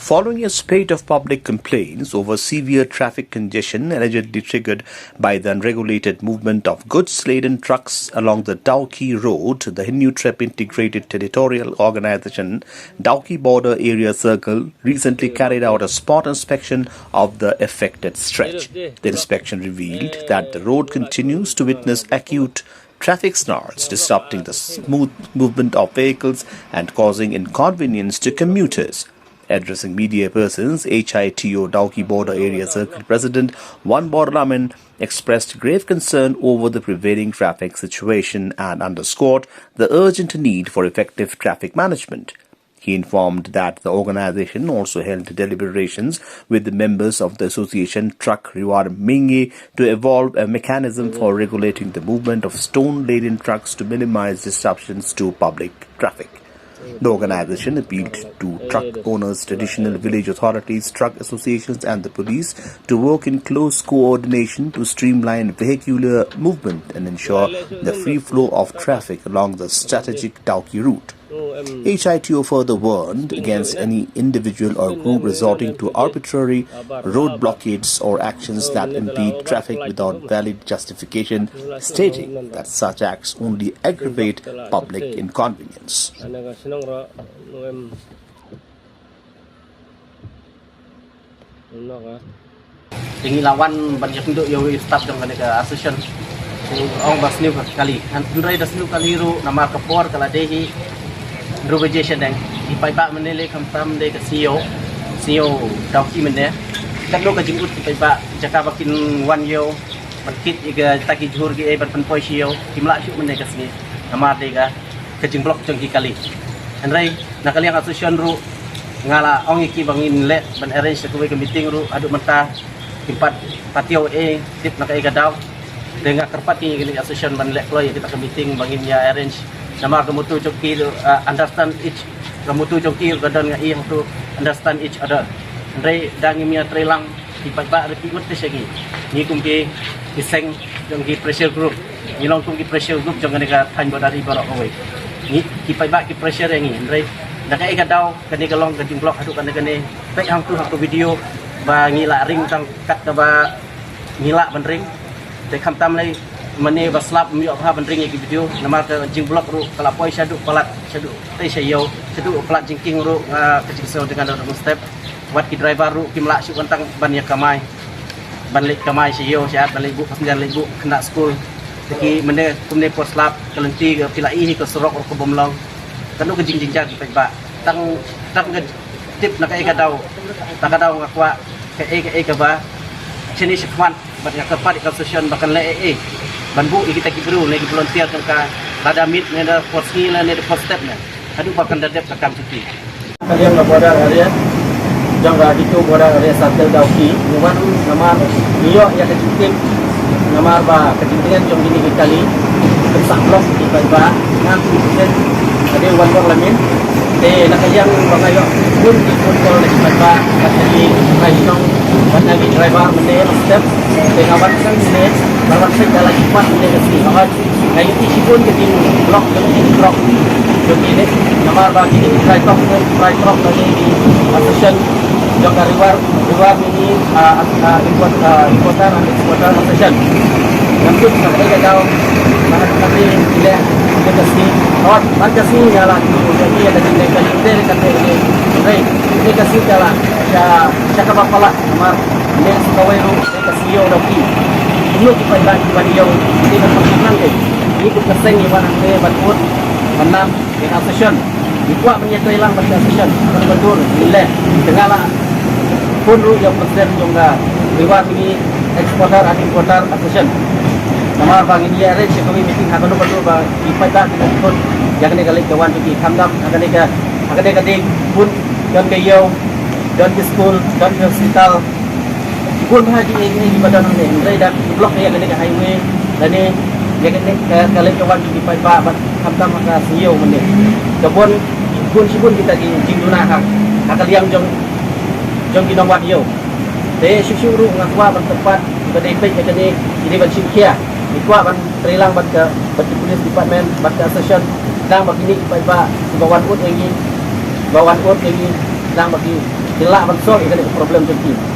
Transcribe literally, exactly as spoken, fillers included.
Following a spate of public complaints over severe traffic congestion allegedly triggered by the unregulated movement of goods laden trucks along the Dawki Road, the Hynniewtrep Integrated Territorial Organization Dawki Border Area Circle recently carried out a spot inspection of the affected stretch. The inspection revealed that the road continues to witness acute traffic snarls, disrupting the smooth movement of vehicles and causing inconvenience to commuters. Addressing media persons, H I T O Dawki Border Area Circle President Wanbor Lamin expressed grave concern over the prevailing traffic situation and underscored the urgent need for effective traffic management. He informed that the organization also held deliberations with the members of the association Truck Riwar Mingi to evolve a mechanism for regulating the movement of stone laden trucks to minimize disruptions to public traffic. The organization appealed to truck owners, traditional village authorities, truck associations, and the police to work in close coordination to streamline vehicular movement and ensure the free flow of traffic along the strategic Dawki route. H I T O further warned against any individual or group resorting to arbitrary road blockades or actions that impede traffic without valid justification, stating that such acts only aggravate public inconvenience. Te ngi la wan ban ïakynduh ïa u staff jong kane ka association. Ong ba sniew ka kali. Hynrei da sniew kali ruh namar ka por ka la dei hi hynriew baje sha deng. Ki paidbah mynne lei khamtam dei ka sniew. Sniew Dawki mynne. Katno ka jingud ki paidbah jaka ba kin wan ïew ban kit ïa kita ki jhur ki ei ban pynpoi sha ïew. Kim lah shuh mynne ka sngi. Namar dei ka ka jingblok jong ki kali. Hynrei na ka liang association ruh nga la ong ïa ki ba ngin leh ban arrange ïa kawei ka meeting ruh haduh mynta kim pat pat ïoh ei tip na kaei ka daw. Te nga kyrpad ïa kane ka association ban leh kloi ïa kita ka meeting ba ngin ïa arrange. Namar ka motto jong ki ruh, ah, understand each, ka motto jong ki ruh ka don nga ïa to understand each other. Hynrei da ngim ïa trei lang ki paidbah ruh ki mut te sha ngi. Ngi kum ki, ki seng jong ki pressure group. Ngi long kum ki pressure group jong kane ka thaiñ Bordar baroh kawei. Ngi ki paidbah ki pressure ïa ngi. Hynrei da kaei ka daw kane ka long ka jingblok haduh kane kane. Peit hangtu ha ka video ba ngi la ring tang kat kaba ngi lah ban ring. Te khamtam lei mane ba slap ym ïoh bha ban ring ïa ki video namar ka jingblok ruh ka la poi shaduh palat shaduh te sha ïew shaduh palat jingkieng ruh nga ka jingsngew jong nga ruh step. Wat ki driver ruh kim lah shuh ban tang ban ïa kamai. Ban leit kamai sha ïew sha ban leit buh passenger leit buh khynnah skul. Te ki mynne kumne por slap ka lynti ka phi la i hi ka surok ruh ka bym long. Katno ka jingjynjar ki paidbah. Tang tang ka tip na kaei ka daw. Tang ka daw nga kwah kaei kaei kaba shane shakhmat. Bad nga kyrpad ïa ka association ba kan leh ei ei ban buh ïa kita ki briew ne ki volunteer jong ka lada miet ne da por sngi ne da por step ne haduh ba kan da dep ka kam shuti. Ka liang ka border area jong ka Dito border area circle Dawki ngi wan namar ngi ïoh ïa ka jingtip namar ba ka jingtip jong kine ki kali ka sah blok ki paidbah ngan ki jingtip ka dei wan bor lamin te na ka liang ba nga ïoh bun ki phone call na ki paidbah ka kali ka shnong ban na ki driver mynne step te nga wan seng mynne ba wan seng ka la ki pat mynne ka sngi. Nga ïohi shibun ka jingblok jong ki trok jong ki ne namar ba ki ne ki trai trok ne ki trai trok ne ki association jong ka Riwar Riwar Mingi, ah, ah, import, ah, importer and exporter association. Ngam tip na kaei ka daw ba ka ri ki leh ka sngi. Hot ban ka sngi ïa la ki ïa ki ïa ka jingdei ka jingdei ka dei ka dei ka sngi ka la ka ka ka ba pala namar ne sa kawei ruh. Ka siew da ki. Ïoh ki paidbah ki ban ïoh ki ban pynshang nangte. Ngi kum ka seng ngi wan nangte ban ut ban nam ïa ka association. Ngi kwah ban ïatrei lang bad ka association. Ban ban dur ngi leh. Tengah la pun ruh ïa u president jong ka Riwar Mingi Exporter and Importer Association. Namar ba ngin ïa arrange ïa kawei meeting ha kano kano ba ki paidbah ki ban pun ïa kane ka leit ka wan jong ki khamtam ha kane ka ha kane ka dei pun don ka ïew don ka skul don ka hospital. Bun bha ki, ki, ki ba don hangne. Hynrei da ki block ïa kane ka highway lane ïa kane ka, ka leit ka wan ki paidbah bad khamtam ha ka siew mynne. Ka bun bun shibun kita ki jingduna ha, ha ka liang jong, jong ki nongwan ïew. Te shuh shuh ruh nga kwah ban kyrpad ba dei peit ïa kane ki dei ban shim khia. Ki kwah ban trei lang bad ka, bad ki police department bad ka association. Dang ba kine ki paidbah kiba wan ut ïa ngi, ba wan ut ïa ngi, dang ba ki Ki lah ban solve ïa kane ka problem jong ki.